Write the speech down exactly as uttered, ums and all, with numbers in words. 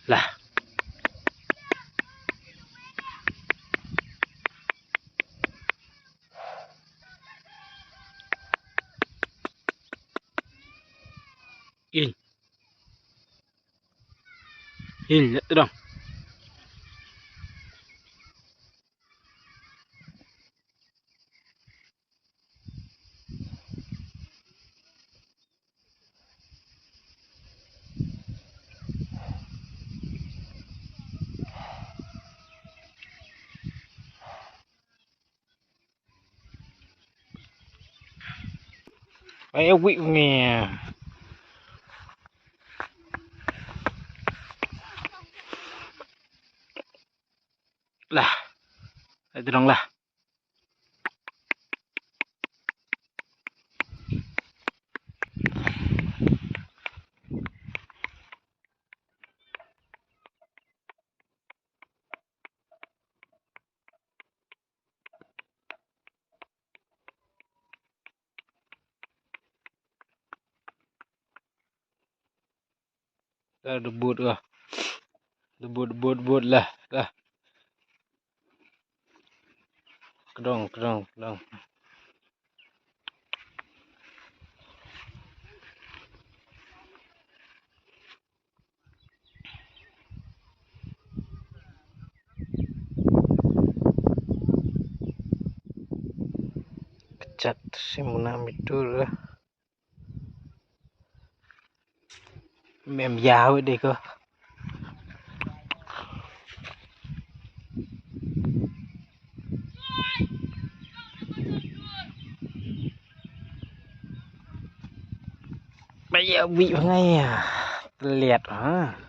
Lah. In. In, dong. Ai, wih nge. Lah. Ai, terang lah. Dah debut lah. Debut, debut, debut lah. Dah. Kedong, kedong, kedong. Kechat si muna mitur. Mem yau deh ko. Ba ïa wih ba ngai ïa. Teliat ha.